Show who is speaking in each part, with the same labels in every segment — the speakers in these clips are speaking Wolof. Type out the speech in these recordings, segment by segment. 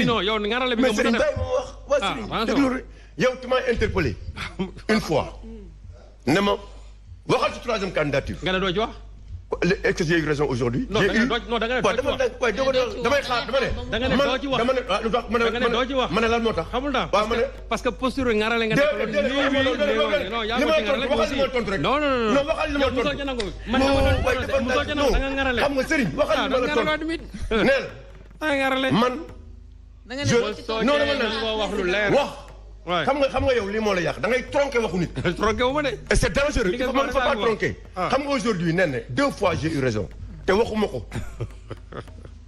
Speaker 1: non yow ngarale bi nga mën a def
Speaker 2: mais Serigne déglu yow tu m'as interpellé une fois ne ma waxal ci troisième candidature.
Speaker 1: nga ne doo ci wax.
Speaker 2: est-ce que j'ai eu raison aujourd'hui?
Speaker 1: non da nga ne doo ci
Speaker 2: damay xaar dama ne.
Speaker 1: da nga ne doo ci wax
Speaker 2: dama ne lu tax ma ne doo ci wax. ma ne lan moo tax.
Speaker 1: xamul tax parce que posture ngarale nga nekk loolu. non yaa ngi ngarale
Speaker 2: waxal li ma tontu rek.
Speaker 1: non non non
Speaker 2: waxal li ma tontu.
Speaker 1: musoo ca nangu man musoo ca nangu da nga ngarale.
Speaker 2: xam nga Serigne waxal li ma la tontu. nee
Speaker 1: na ngarale
Speaker 2: man.
Speaker 3: da nga ne
Speaker 2: non dama
Speaker 1: wax lu leer
Speaker 2: wax. xam nga yow lii moo la yàq da ngay tronquer waxu nit.
Speaker 1: tronquer wu ma de.
Speaker 2: et c'est dangereux il faut pas tronquer. xam nga aujourd'hui nee na 2 fois j'ai eu raison te waxuma ko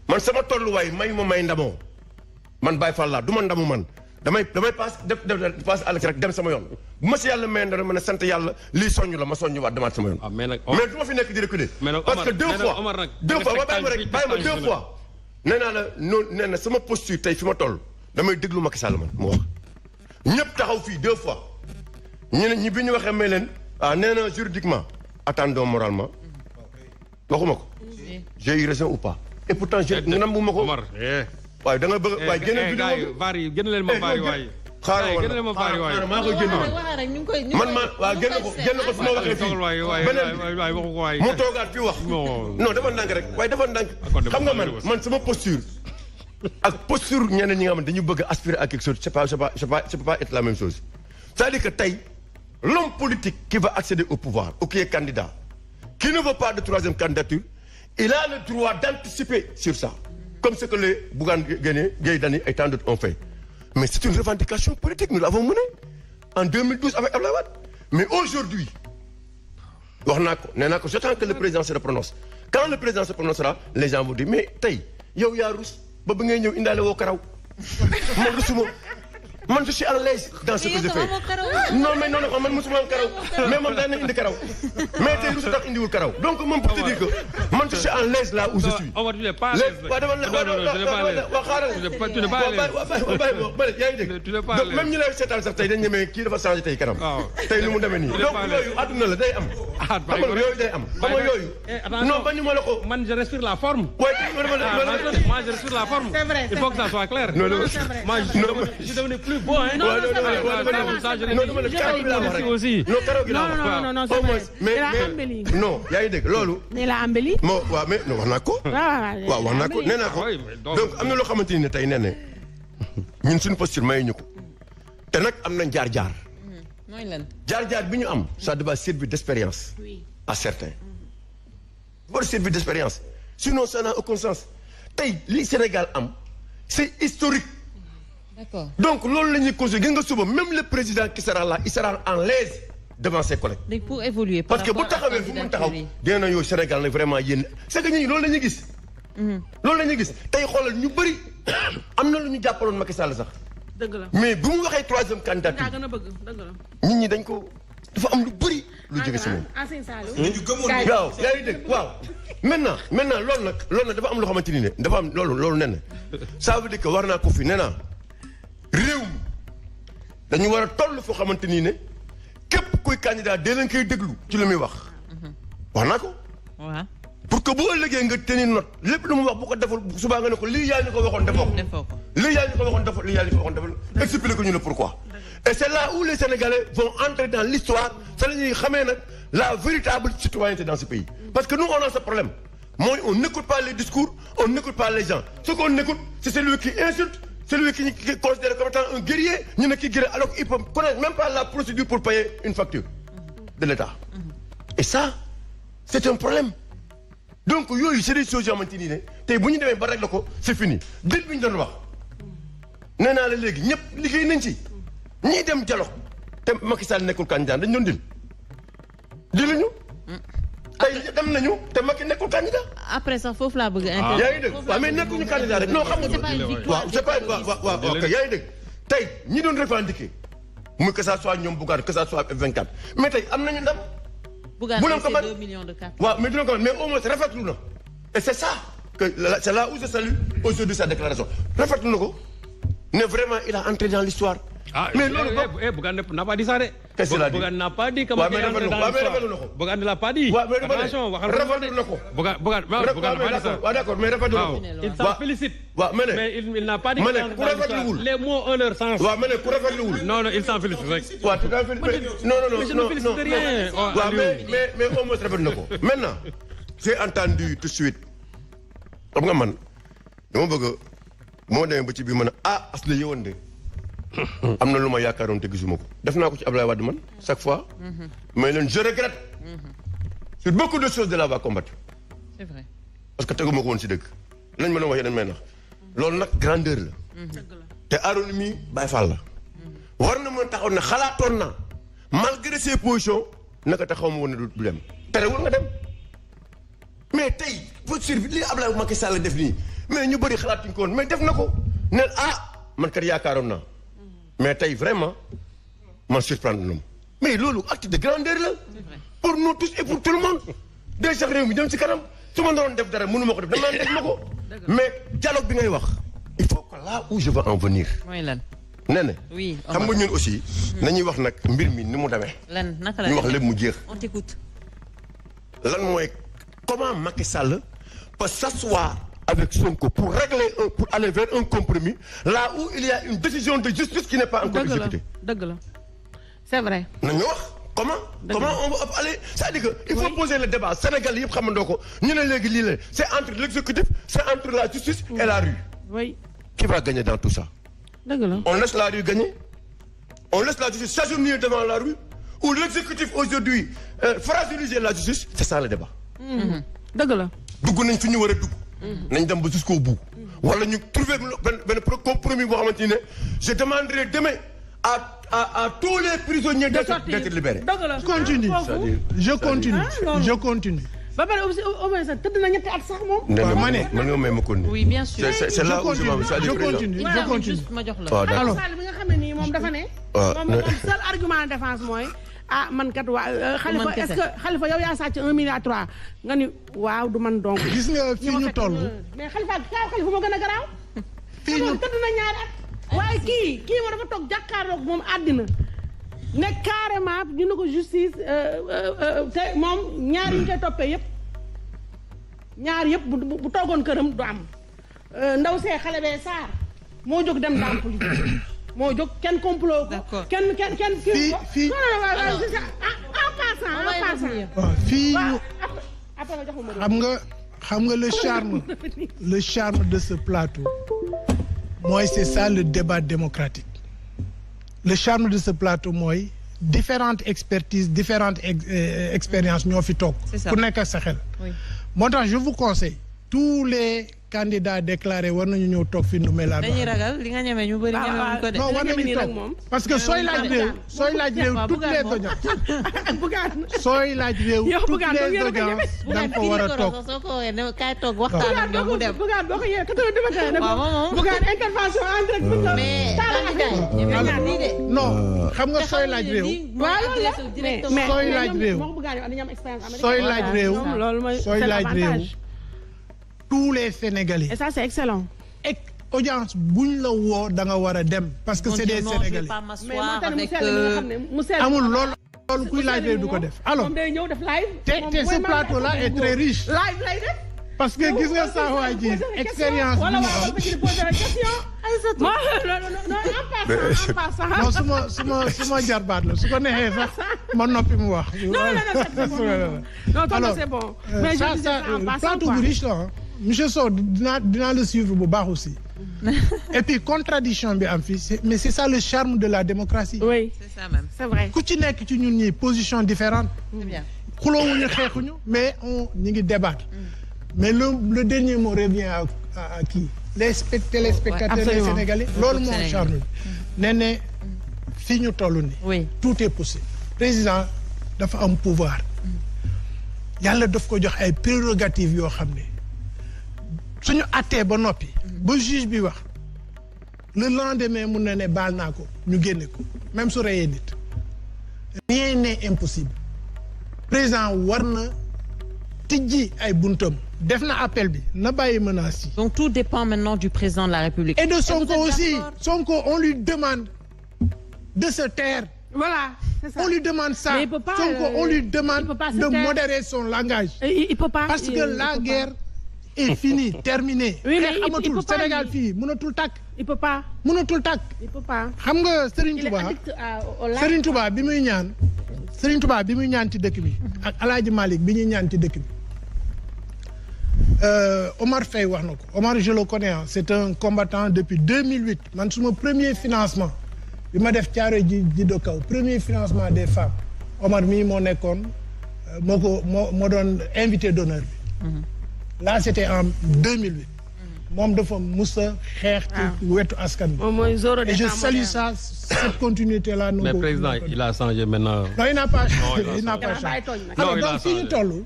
Speaker 2: man sama tolluwaay may ndamoo man Baye Fall laa du ma ndamu man damay passe àll rek dem sama yoon bu ma si yàlla may ndara mën a sant yàlla lii soññ la ma soññ waat demaat sama yoon.
Speaker 1: mais
Speaker 2: du ma fi nekk di reculer. parce que 2 fois bàyyi ma 2 fois. nee naa la noonu nee na sama posture tey fi ma toll damay déglu Macky Sall man mu wax. ñëpp taxaw fii 2 fois ñu ne ñi bi ñu waxee may leen nee na juridiquement attendons moralement waxuma ko j'ai eu raison ou pas et pourtant je nambu ma ko waaye da nga bëgg waaye génne vidéo
Speaker 1: bari génne leen ma bari waaye
Speaker 2: xaaral maa koy génne man ma waaw génne ko su ma waxee fii beneen mu toogaat fii wax non dafa ndànk rek waaye dafa ndànk xam nga man sama posture ak posture ñeneen ñi nga xam ne dañu bëgg aspirer à quelque chose c'est pas être la même chose c'est-à-dire que tey l'homme politique qui va accéder au pouvoir ou qui est candidat qui ne veut pas de troisième candidature il a le droit d'anticiper sur ça comme ce que les Bougane Gueye Dany et tant d'autres ont fait mais c'est une revendication politique nous l'avons menée en 2012 avec Abdoulaye Wade mais aujourd'hui wax naa ko nee naa ko j'attends que le président se prononce quand le président se prononcera les gens vont dire mais tey yow yaa rus ba ngay ñëw indaale woo karaw man rusuma man je suis à l'aise dans ce que je fais non mais non man musuma am karaw mais moom daan na indi karaw mais tey rusu tax indiwul karaw donc moom pour te dire que man je suis à l'aise là où je suis.
Speaker 1: Omar tu n'es pas à l'aise.
Speaker 2: yaa ngi dégg donc même ñu lay seetaan sax tey dañ ñemee kii dafa changé tey kanam tey li mu demee nii donc yooyu àdduna la day am xam nga yooyu day am xam nga yooyu non bañu ma la ko
Speaker 1: man je respire la forme moi je respire la forme
Speaker 3: c'est vrai
Speaker 1: il faut que ça soit clair moi je suis devenu plus beau hein
Speaker 3: non c'est vrai
Speaker 2: non yaa ngi dégg loolu
Speaker 3: ne la embelli
Speaker 2: moo waaw mais wax naa ko waaw wax naa ko nee naa ko donc am na loo xamante ni ne tey nee ne ñun suñu posture mayu ñu ko te nag am nañ jaar-jaar
Speaker 3: mooy lan
Speaker 2: jaar-jaar bi ñu am ça doit servir d'expérience à certains war servir d'expérience sinon ça n'a aucun sens tey li Sénégal am c'est historique.
Speaker 3: D'accord.
Speaker 2: Donc loolu la ñuy construire gis nga suba même le président qui sera là il sera en l'aise devant ses collègues.
Speaker 3: donc pour évoluer
Speaker 2: parce que bu taxawee fu mu taxaw dina na yow Sénégal nag vraiment yéen c'est que ñi loolu la ñuy gis. loolu la ñuy gis tey xoolal ñu bëri am na lu ñu jàppaloon Macky Sall sax.
Speaker 3: dëgg la
Speaker 2: mais bu mu waxee troisième candidature.
Speaker 3: yaa gën a bëgg dëgg la.
Speaker 2: nit ñi dañ ko dafa am lu bëri. lu jóge si moom. waaw yaa ngi dégg waaw. maintenant loolu nag dafa am loo xamante ni ne dafa am loolu nee na ça veut dire que war naa ko fi nee naa réew mi dañu war a toll foo xamante ni ne képp kuy candidat dee leen koy déglu ci lu muy wax. wax naa ko.
Speaker 3: waaw.
Speaker 2: pour que bu ëllëgee nga tenir note lépp lu mu wax bu ko deful subaa nga ne ko lii yaa ñu ko waxoon defoo ko. lii yaa ñu ko waxoon defoo lii yaa ñu ko waxoon defoo expliquer ko ñu ne pourquoi. et c'est là où les Sénégalais vont entrer dans l'histoire c'est la ñuy xamee nag la véritable citoyenneté dans ce pays. parce que nous on a ce problème mooy on n'écoute pas les discours on n'écoute pas les gens ce qu'on écoute c'est celui qui insulte celui qui considère comme étant un guerrier ñu ne kii guerrier alors qu'il peut connaître même pas la procédure pour payer une facture de l'État. et ça c'est un problème. donc yooyu c'est des choses yoo xamante ni ne tey bu ñu demee ba rek la ko c'est fini dil bi ñu doon wax nee naa la léegi ñëpp liggéey nañ ci ñii dem dialogue te Macky Sall nekkul candidat dañ doon diluñu tey dem nañu te Macky nekkul candidat.
Speaker 3: après sax foofu laa bëgg a.
Speaker 2: yaa ngi dégg waaw mais nekkuñu candidat rek non xam nga. waaw c'est pas waaw ok yaa ngi dégg tey ñi doon revendiquer muy que ça soit ñoom Bougane que ça soit F24 mais tey am nañu ndam.
Speaker 3: Bougane c'est 2 millions de cartes.
Speaker 2: waaw mais dina ko mais au moins rafetlu na et c'est ça que c'est là où je salue aujourd'hui sa déclaration rafetlu na ko ne vraiment il a entré dans l'histoire mais loolu
Speaker 1: Bougane n'a pas dit ça de.
Speaker 2: qu'est-ce qu'il a dit
Speaker 1: Bougane n'a pas dit que Macky est entré dans l'histoire. Bougane ne l'a pas dit. Attention waxal
Speaker 2: rafetlu na ko.
Speaker 1: Bougane
Speaker 2: d'accord mais rafetlu na ko.
Speaker 1: il s'en félicite.
Speaker 2: mais
Speaker 1: il n'a pas dit que
Speaker 2: ku rafetluwul
Speaker 1: les mots ont leur sens.
Speaker 2: waaw ma ne ku rafetluwul.
Speaker 1: non il s'en félicite rek.
Speaker 2: waaw tu t'en félicites. non
Speaker 1: je ne félicite rien.
Speaker 2: waaw mais au moins rafetlu na ko. maintenant j'ai entendu tout de suite xam nga man dama bëgg moo demee ba ci biir ma ne as la yëwoon de. am na lu ma yaakaaroon te gisuma ko def naa ko ci Ablaye Wade man chaque fois. mais leen je regrette. sur beaucoup de choses de la va combattre.
Speaker 3: c'est vrai.
Speaker 2: parce que teguma ko woon si dëgg. lañ ma doon wax yeneen may nax. loolu nag grandeur la. te Arona mi Baye Fall la. war na mën taxaw ne xalaatoon naa malgré ses positions naka taxaw ma woon ne du dem. terewul nga dem mais tey pour survie li Ablaye Macky Sall def nii mais ñu bëri xalaatuñ ko woon mais def na ko ne man kat yaakaaroon naa. mais tey vraiment man surprendre na mais loolu acte de grandeur la. pour nous tous et pour tout le monde. day sax réew mi dem ci kanam su ma doon def dara mënu ma ko def dama def ma ko. mais dialogue bi ngay wax. il faut que là où je veux en venir.
Speaker 3: mooy lan.
Speaker 2: nee na.
Speaker 3: oui
Speaker 2: xam nga ñun aussi. nañuy wax nag mbir mi ni mu demee.
Speaker 3: lan naka la
Speaker 2: ñu wax lépp mu jeex.
Speaker 3: on t'écoute.
Speaker 2: lan mooy comment Macky Sall peut s'asseoir avec Sonko pour aller vers un compromis là où il y a une décision de justice qui n'est pas encore exécutée.
Speaker 3: dëgg la c'est vrai.
Speaker 2: nañu wax comment on va aller c'est-à-dire que il faut poser le débat Sénégal yëpp xamandoo ko ñu ne léegi lii la c'est entre l'exécutif c'est entre la justice et la rue.
Speaker 3: oui.
Speaker 2: qui va gagner dans tout ça.
Speaker 3: dëgg la.
Speaker 2: on laisse la rue gagner on laisse la justice s'agenouiller devant la rue ou l'exécutif aujourd'hui fragiliser la justice c'est ça le débat.
Speaker 3: dëgg la.
Speaker 2: dugg nañ fi ñu war a dugg. nañ dem ba jusqu'au bout. wala ñu trouver benn compromis boo xamante ne je demanderai demain à tous les prisonniers d'être libérés.
Speaker 4: je continue.
Speaker 3: ba pare au moins sax tëdd na ñetti at sax moom.
Speaker 4: ma ne
Speaker 2: man nga may ma continuer.
Speaker 3: oui bien sûr.
Speaker 2: c'est là où
Speaker 4: je continue.
Speaker 3: ma jox la.
Speaker 2: waaw d'accord
Speaker 5: Sall bi nga xam ne nii moom dafa ne. moom seul argument de défense mooy. man kat waa Khalifa est-ce que Khalifa yow yaa sàcc 1 milliard 3 nga ni waaw du man donc.
Speaker 4: gis nga fii ñu toll.
Speaker 5: mais Khalifa moo gën a garaaw.
Speaker 4: fii ñu
Speaker 5: tëdd na ñaari at. waaye kii moo dafa toog jàkkaarloog moom àddina ne carrément ñu ne ko justice te moom ñaar yi ñu koy toppee yëpp ñaar yëpp bu toogoon këram du am ndaw see xale bee Sarr moo jóg dem dàmp li moo jóg kenn complot ko. kenn
Speaker 4: fii
Speaker 5: en passant.
Speaker 4: fii xam nga le charme de ce plateau mooy c'est ça le débat démocratique le charme de ce plateau mooy différentes expertises différentes expériences ñoo fi toog. ku nekk ak sa xel. moo tax je vous conseille tous les candidats déclarés war nañu ñëw toog fi Ndoumbélane.
Speaker 3: dañuy ragal li nga ñeme ñu bëri ñeme ko de.
Speaker 4: non war nañu toog parce que sooy laaj réew toutes les audiences. sooy laaj réew toutes les audiences da nga ko war a toog.
Speaker 3: soo ko waxee ne kaay toog waxtaan ak ñoom mu dem.
Speaker 5: Bougane boo ko yee 4h du matin. waaw moom Bougane intervention en direct.
Speaker 3: mais
Speaker 4: non xam nga sooy laaj réew. sooy laaj réew. sooy laaj réew. sooy laaj réew. tous les Sénégalais.
Speaker 5: et ça c'est excellent.
Speaker 4: et audience buñ la woo da nga war a dem. parce que c'est des Sénégalais. amul loolu kuy laaj réew du ko def. alors te ce plateau là est très riche.
Speaker 5: live lay def.
Speaker 4: parce que gis nga saa waa ji expérience bi mu am. non su ma jarbaat la su ko neexee sax ma noppi mu wax.
Speaker 5: non c'est bon. mais
Speaker 4: ça plateau bu riche la monsieur Sow dinaa le suivre bu baax aussi. et puis contradiction bi am fii mais c'est ça le charme de la démocratie.
Speaker 5: oui
Speaker 3: c'est ça même
Speaker 5: c'est vrai.
Speaker 4: ku ci nekk ci ñun ñi position différente.
Speaker 3: c'est bien.
Speaker 4: xuloowuñu xeexuñu mais ñu ngi débattre. mais le dernier mot revient à qui les téléspectateurs les Sénégalais loolu moo charme bi nee ne fii ñu toll nii tout est possible président dafa am pouvoir yàlla daf ko jox ay prérogatives yoo xam ne suñu attee ba noppi ba juge bi wax le lendemain mun na ne baal naa ko ñu génne ko même su reyee nit rien n'est impossible président war na tijji ay buntam def na appel bi na bàyyi menaces yi.
Speaker 3: donc tout dépend maintenant du président de la République.
Speaker 4: et de Sonko aussi Sonko on lui demande de se taire.
Speaker 5: Voilà, c'est ça.
Speaker 4: On lui demande ça.
Speaker 5: Mais il peut pas,
Speaker 4: Sonko, on lui demande
Speaker 5: se
Speaker 4: de
Speaker 5: taire.
Speaker 4: modérer son langage.
Speaker 5: Il peut pas.
Speaker 4: Parce que la guerre est finie, terminée.
Speaker 5: Oui, mais
Speaker 4: amatul
Speaker 5: il peut pas,
Speaker 4: Sénégal
Speaker 5: lui.
Speaker 4: fii mënatul tàkk.
Speaker 5: Il peut pas.
Speaker 4: mënatul tàkk.
Speaker 5: Il peut pas.
Speaker 4: xam nga Serigne
Speaker 5: Il est
Speaker 4: Touba
Speaker 5: addict au live.
Speaker 4: Serigne Touba bi muy ñaan Serigne Touba bi muy ñaan ci dëkk bi ak Alaaji Malick bi ñuy ñaan ci dëkk bi Omar Faye wax na ko Omar je le connais c'est un combattant depuis 2008 man suma premier financement bi ma def Thiaroye ji do kaw premier financement des femmes Omar mii moo nekkoon moo doon invité d'honneur bi là c'était en 2008 moom dafa musa xeex ci wetu askan bi. Et je salue ça cette continuité là.
Speaker 1: Mais président il a changé maintenant.
Speaker 4: Non il n'a pas il n'a pas changé.
Speaker 1: Non il a
Speaker 4: donc fi ñu toll.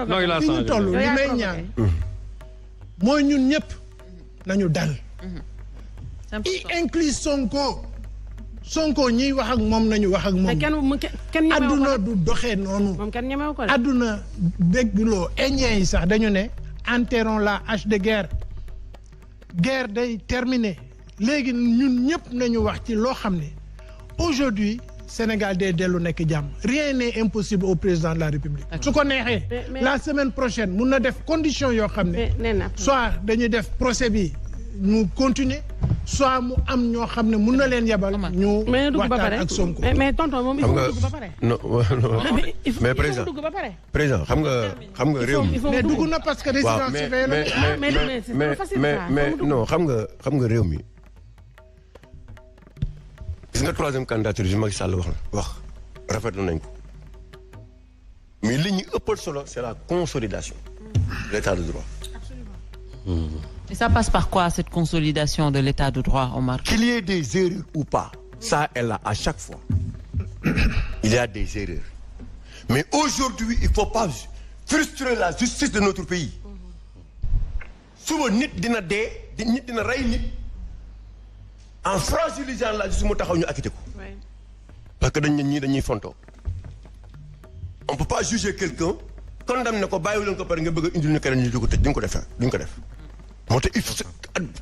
Speaker 1: non il a
Speaker 4: fi ñu
Speaker 1: changé.
Speaker 4: toll li may ñaan. mooy ñun ñëpp nañu dal. y inclut Sonko ñiy wax ak moom nañu wax ak moom.
Speaker 5: kenn
Speaker 4: adduna du doxee noonu.
Speaker 5: moom kenn ñemewu ko de.
Speaker 4: adduna dégloo Indiens yi sax dañu ne enterrons la hache de guerre. guerre day terminé léegi ñun ñëpp nañu wax ci loo xam ne aujourd'hui Sénégal day dellu nekk jàmm rien n'est impossible au président de la République su ko neexee la semaine prochaine mun na def condition yoo xam ne soit dañuy def procès bi ñu continuer soit mu am ñoo xam ne mun na leen yebal ñu waxtaan ak Sonko
Speaker 5: mais tonton moom il faut dugg ba pare
Speaker 2: non mais président président xam nga réew mi
Speaker 4: mais dugg na parce que résidence surveillée
Speaker 2: mais non xam nga réew mi gis nga troisième candidature bi Macky Sall wax rafetlu nañ ko mais li ñu ëppal solo c'est la consolidation de l'état de droit.
Speaker 3: Et ça passe par quoi cette consolidation de l'état de droit, Omar?
Speaker 2: Qu'il y ait des erreurs ou pas, ça est là à chaque fois. Il y a des erreurs. Mais aujourd'hui, il ne faut pas frustrer la justice de notre pays. Souvent, nit dina dee, nit dina rey nit en fragilisant la justice mu taxaw ñu acquitté ko. Parce que dañuy fonto. On ne peut pas juger quelqu'un, condamner ko bàyyi leen ko pare nga bëgg a indil ñu keneen ñu di ko tëj duñ ko def. moo tax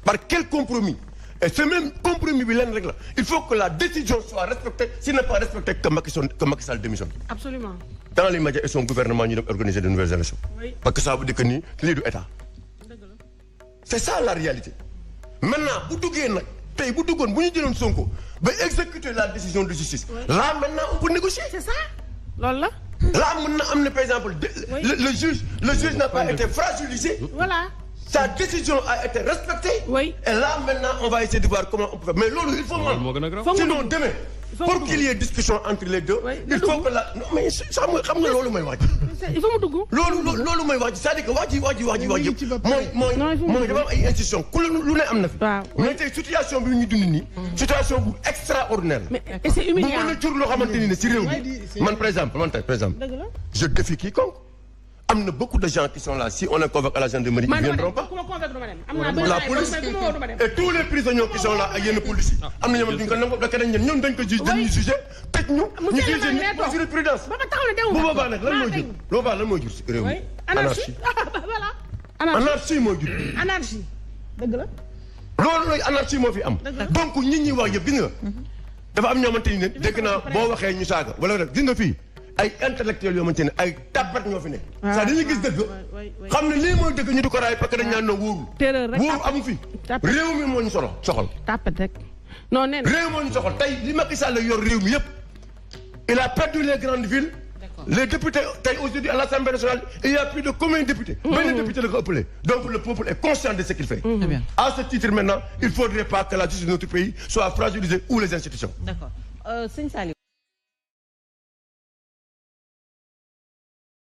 Speaker 2: par quel compromis et ce même compromis bi leen rek la il faut que la décision soit respectée s'il n'est pas respecté que Macky Sall démissionne.
Speaker 5: Absolument.
Speaker 2: Dans les médias et son gouvernement ñu dem organiser de nouvelles élections. Oui. Parce que ça veut dire que ni lii du état. C'est ça la réalité. Maintenant bu duggee nag tey bu duggoon bu ñu jëloon Sonko ba exécuter la décision de justice. Là maintenant on peut négocier.
Speaker 5: C'est ça loolu la.
Speaker 2: Là mën na am ne par exemple le juge n'a pas été fragilisé.
Speaker 5: Voilà.
Speaker 2: Sa décision a été respectée. Oui. Et là, maintenant, on va essayer de voir comment on peut faire. Mais là, il faut mal. Sinon, demain, pour qu'il y ait discussion entre les deux, il faut que la... Non, mais ça me xam nga loolu may wax.
Speaker 5: Il faut mu dugg.
Speaker 2: Loolu may wax c'est-à-dire que wax ji mooy dafa am ay institutions ku lu ne am na fi. Mais tey situation bi ñu dund nii. Situation bu extraordinaire.
Speaker 5: Mais c'est humiliant.
Speaker 2: Bu mën a jur loo xamante ni ne si réew mi. Man par exemple, je défie quiconque. Il y a beaucoup de gens qui sont là. Si on les convoque à la gendarmerie, ils ne viendront pas. La police et tous les prisonniers qui sont là, il y a une police. Il y a des gens qui sont jugés. Peut-être nous juger pour jurisprudence. Anarchie. Anarchie.
Speaker 5: Anarchie.
Speaker 2: Loolu anarchie moo fi am. Donc nit ñi wax yëpp gis nga. Dafa am ñoo xamante ni dégg naa boo waxee ñu saaga wala rek gis nga fii. ay intellectuels yoo xamante ne ay tàppat ñoo fi ne. ça dañuy gis dëgg. xam ne lii mooy dëgg ñu di ko raay parce que dañu naan noo wóorul. wóoru amu fi. réew mi moo ñu soxal.
Speaker 5: tàppat rek non nee na.
Speaker 2: réew moo ñu soxal tey li Macky Sall yor réew mi yëpp. il a perdu les grandes villes. les députés tey aujourd'hui à l'Assemblée nationale il y a plus de combien de députés. benn député la ko ëppale. donc le peuple est conscient de ce qu'il fait. À ce titre maintenant il faudrait pas que la justice de notre pays soit fragilisée ou les institutions.
Speaker 3: D'accord. Sëñ Saliou.